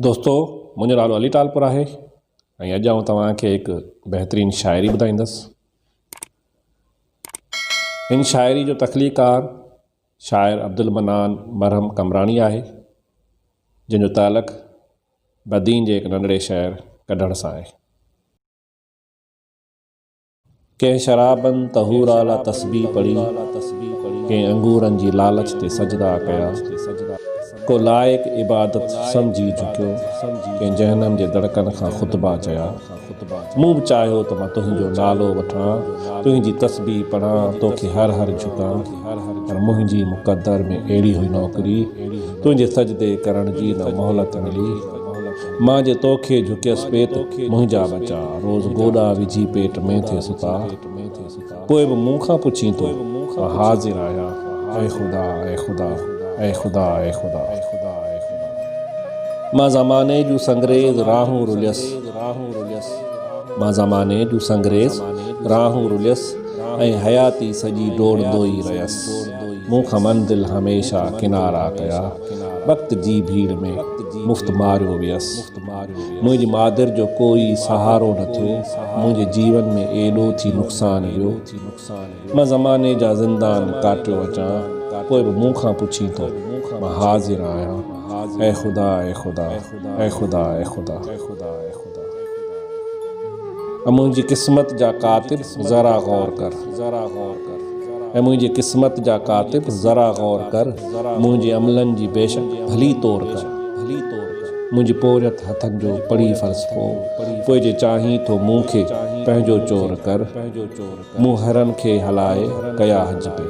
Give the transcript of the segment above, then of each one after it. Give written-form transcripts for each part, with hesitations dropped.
دوستو منهنجو نالو علي ٽالپر آهي ۽ اڄ آئون توهان کي هڪ بهترين شاعري ٻڌائيندس. هن شاعري جو تخليقار شاعر عبدالمنان مرهم قمراڻي آهي جنهن جو تعلق بدين جي هڪ ننڍڙي شهر ڪڍڻ سان آهي. ڪنهن شرابن طهورا لا تسبيح پڙهي، ڪنهن انگورن جي لالچ تي سجدا ڪيا، ڪو لائق عبادت سمجهي جهڪيو، ڪنهن جهنم جي دڙڪن کان خطبا چيا. مون به چاهيو ته مان تنهنجو نالو وٺان، تنهنجي تسبيح پڙهان، توکي هر هر جهڪان، پر منهنجي مقدر ۾ اهڙي هئي نوڪري، تنهنجي سجدي ڪرڻ جي نه مهلت ملي. مان جي توکي جهڪيس پيت، منهنجا ٻچا روز گوڏا وجهي پيٽ ۾ ٿي ستا. پوء به مون کان پڇين ٿو، مان حاضر آهيان، اي خدا، اي خدا، اي خدا، اي خدا. مان زماني جون سنگريز راهون رليس، مان زماني جون سنگريز راهون رليس ۽ حياتي سڄي ڊوڙندو ئي رهيس. مون کان منزل هميشه ڪنارا ڪيا. وقت جي ڀيڙ ۾ مفت ماريو ويس. منهنجي مادر جو ڪو ئي سهارو نه ٿيو. منهنجي جيون ۾ ايڏو ٿي نقصان ويو. مان زماني جا زندان ڪاٽيو اچان، پوء به مون کان پڇين ٿو، مان حاضر آهيان. اي خدا، اي خدا، اي خدا، اي خدا. اي منهنجي قسمت جا ڪاتب ذرا غور ڪر. اي منهنجي قسمت جا ڪاتب ذرا غور ڪر. منهنجي عملن جي بيشڪ ڀلي تور ڪر. منهنجي پورهيت هٿن جو پڙهي فلسفو. پوء جي چاهين ٿو مون کي پنهنجو چور ڪر. مون حرن کي هلائي ڪيا حج پي.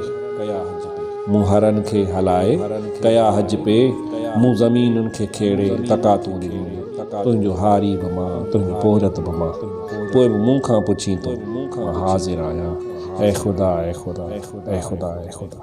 مون حرن کي هلائي ڪيا حج پي. مون زمينن کي کيڙي تقاتون ڏنيون. تنهنجو هاري به مان، تنهنجو پورهيت به مان. پوء به مون کان پڇين ٿو، مان حاضر آهيان. اي خدا، اي خدا، اي خدا، اي خدا.